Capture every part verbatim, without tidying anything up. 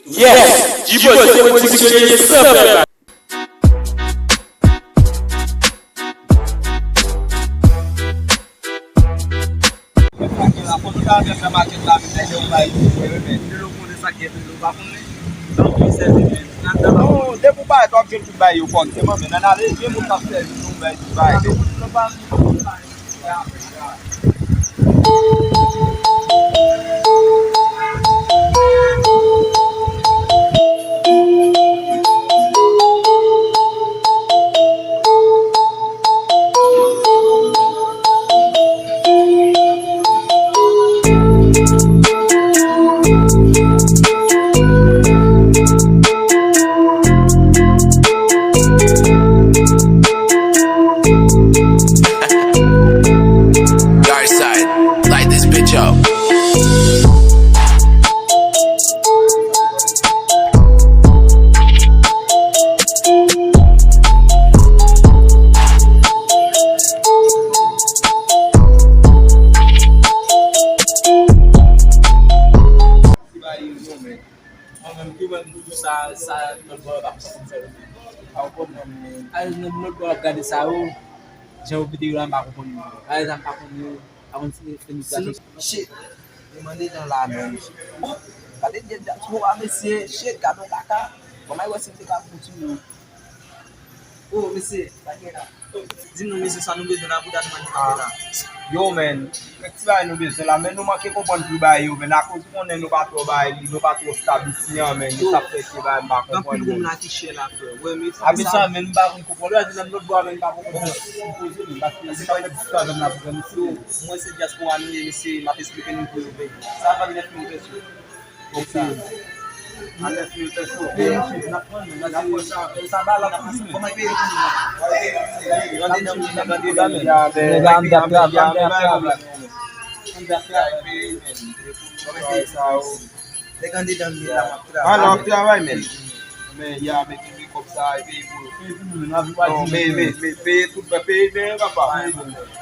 Yes, Djiboss Production san fè. Non, depi w parèt w ap jwenn tout bagay yo kòm se man, men nan ale gen moun k ap sèvi nou bay tout bagay. Dark side, light this bitch up. Mwen menm ki wè m toujou sa, sa, lòt bò yo pa konn sa yo. Pa konprann mwen, men. Al nan lòt bò ap gade sa yo, jan yo kite yo la, m pa konprann yo. Bagay sa m pa konn yo, pa konn si se nou. Shit, li mande nan la menm. Gade de diaspora, mesye, shit, gade yon kaka. Kòman yo wè si m te ka fouti yo? Oh, mesye, sa gen la. Di nou, mesye, sa nou bezwen la pou dat mwen ki la. Yo, men, kèk ti bagay nou bezwen la, men nou manke konprann pri bagay yo, men akoz ou konnen nou pa twò bay li, nou pa twò stab isi an, men nou t ap chèche bagay, m pa konprann. Anpil moun la ki chè la, frè. Wè, men sa, men m pa konn konprann. Lè a di nan lòt bò a, men m pa konprann. M poze, men paske se pa fè dis avè m la pou pran isi. Mwen, se dyaspora nou ye, mesye, m ap esplike nou pou yo vle. Sa va vin nèf mil pèsòn. Ok. Nèg an ap travay, nèg an ap travay. Nèg andedan vil la ap travay. An ap travay, men. Men, ya, men, kenbe kòb sa, epi pou. Non, men, men, men, peye tout, peye, peye, papa.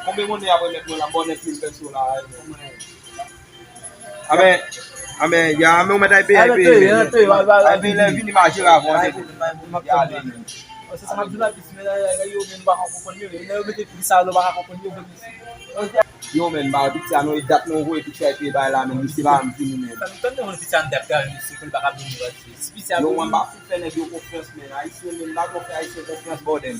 Konbyen moun y ap remèt mwen la? Bon, nèf mil pèso la. Amè, amè, ya, amè, ou mèt al peye, al peye, al peye, al peye, lè vini, m a jere avè w, tande. Ya, ale, men. Se sa m ap di la, piti, men, yo, men, nou pa ka konprann yo, men, lè yo mete pri sa, nou pa ka konprann yo, men. Yo, men, ba, piti a, nou, e dat nou voye piti a, epi bay la, men, misye pa vin vini, men. Sa nou tande, moun piti a, nou t ap travay, misye, pou l pa ka vini, misye. Si piti a, yo, mwen pa fin fè nèg yo konfyans, men, ayisyen, men, m pa twò fè ayisyen konfyans, bòdèl.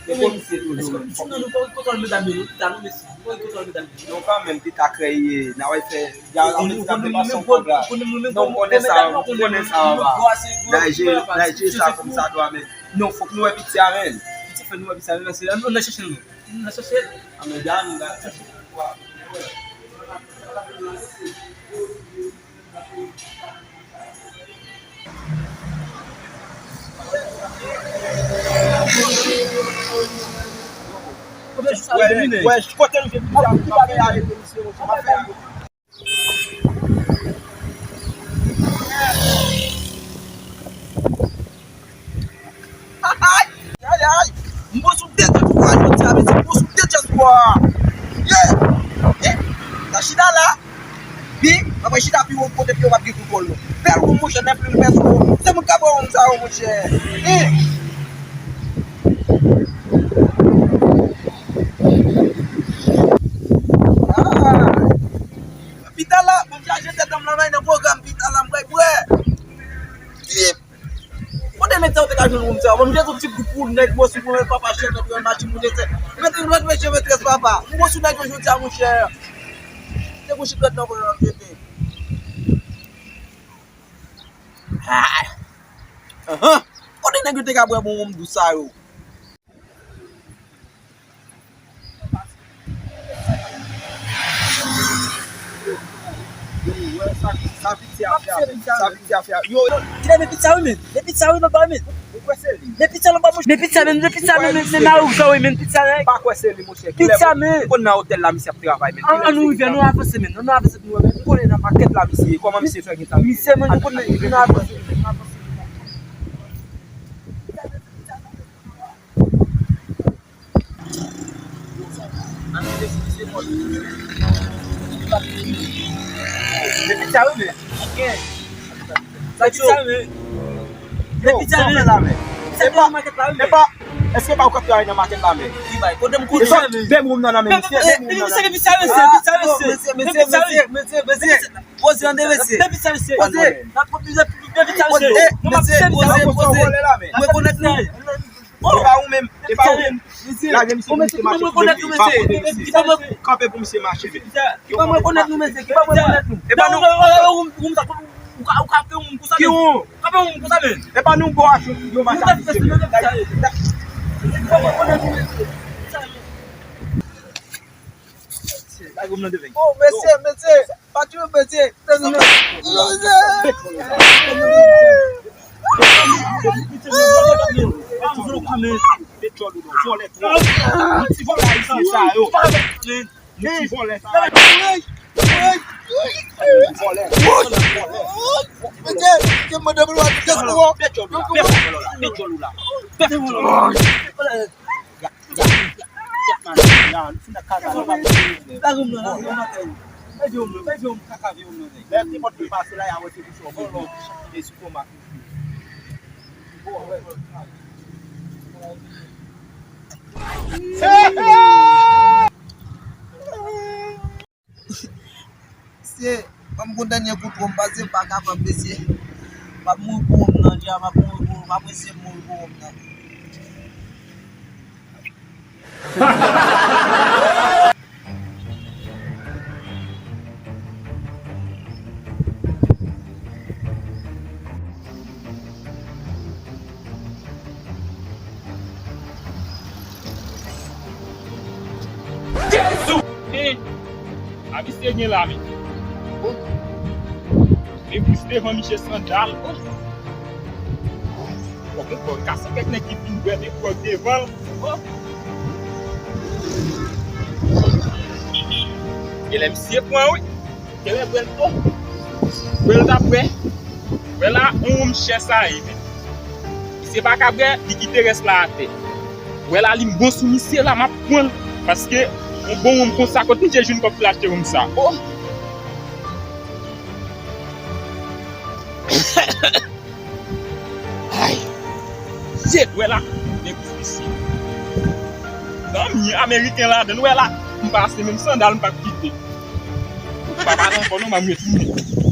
Se komisè toujou, men. Fòk nou kontwòl medam yo, nou pita, nou, mesye. Nou kontwòl medam yo. Non, kanmenm, pita krèye, n a wè fè, y a, nou konnen, nou konnen, nou konnen sa, nou konnen sa, papa. N a jere, n a jere sa kòm sa dwa, men. Non, fòk nou wè piti a, men. Piti fè nou wè piti a, men, paske, ann, ann chèche l, non. Ann chèche l. Ann, men, ann chèche l. Wè, wè, kote nou jwenn piti a, nou pa fè ale komisè, misye pa fè ale. Ay, ay, ay. M pran sou de dyaspora jodi a, mesye. M pran sou de dyaspora. Yeah. Eh, ta chita la. Pi, apre chita pi wo kote pi yo p ap gen kontwòl yo. Bèl wonm, monchè, nèf mil pèso. Se moun k ap wè wonm sa yo, monchè. Eh. Ah. Pita la, bon, chaje tèt an m la, nan pwogram pita la, m pral bwè. Trip. Kote nèg sa yo te ka jwenn wonm sa yo? Bon, m jwenn yon ti gwoup pou nèg, m wè sou mwen, papa, chèf, mèt, machin, moun, etcetera. Mèt, mèt, mesye, mètrès, papa. M wè sou nèg yo jodi a, monchè. Se pou chik rèd nan vre, nan vre. Ah. Ahan. Kote nèg yo te ka bwè bon wonm dous sa yo? Sa piti a fè avè m. Sa piti a fè avè m. Yo, yo. Kile men pizza wi men. Men pizza wi lòt bò men. Ou kwè se li? Men pizza lòt bò men. Men pizza men, men pizza men, men, men mari w sa wi men pizza. M pa kwè se li, monchè. Pizza men. Ou konn nan otèl la misye ap travay men. An, an nou rive, nou avanse men. An nou avanse pou nou wè men. M konnen nan pakèt la misye ye. Kòman misye fè gentan rive? Misye men nou konnen, nou avanse men. Depi sa wi men. Sa ki sa, men? Yo, sa w fè la, men? Epa, epa, èske pa ou k ap travay nan makèt la, men? Ki bay? Kote m kote? Depi m nan, men, misye, depi m nan, men. Misye, misye, misye, misye, misye, misye, misye, poze an de mesye. Poze. Poze. Poze, mesye, poze. Mwen konèt nou. Se pa ou menm. Se pa ou menm. Lage misye pou misye mache. Kanpe pou misye mache. Ki pa mwen konèt nou, mesye? Ki pa mwen konèt nou? E pa nou. Ou ka, ou ka fè yon moun konsa, men. Ou ka fè yon moun konsa, men. E pa nou bon aksyon yo mache ak misye, men. Oh, mesye, mesye. Pa tchwe, mesye. Ti vòlè ayisyen sa yo. Ti vòlè sa yo. Vòlè. Mesye, mesye, mande pou nou ajoute sou ou. Pè djòl ou la, pè djòl ou la, pè djòl ou la. Pè djòl ou la. Lè nenpòt ki pase la, y a wè se bouchon bouchon. E sou koma. Mesye, ban m gon dènye kout wonm pase, m pa kapab, mesye. M ap mouri pou wonm nan, dja, m ap mouri pou, m ap eseye mouri pou wonm nan. Jezi! Hein? A misye gen la, men. Men plis devan misye sandal. Bon, bon, bon, kase kèk nèg ki fin bwè, men pwòg devan l. E lè misye pran, wi. Genlè bwè l, oh! Bwè l t ap bwè. Bwè la, yon wonm chè sa ye, men. Misye pa ka bwè, li kite rès la atè. Bwè la, li bon sou misye la, m ap pran l. Paske, yon bon wonm konsa, kote misye jwenn kòb pou l achte wonm sa? Oh! Ay! Shit, wè la, men gwo mesye. Zanmi ameriken ladan l, wè la, m pase menm sandal m p ap kite. M pa pale ankò non, m ap retounen.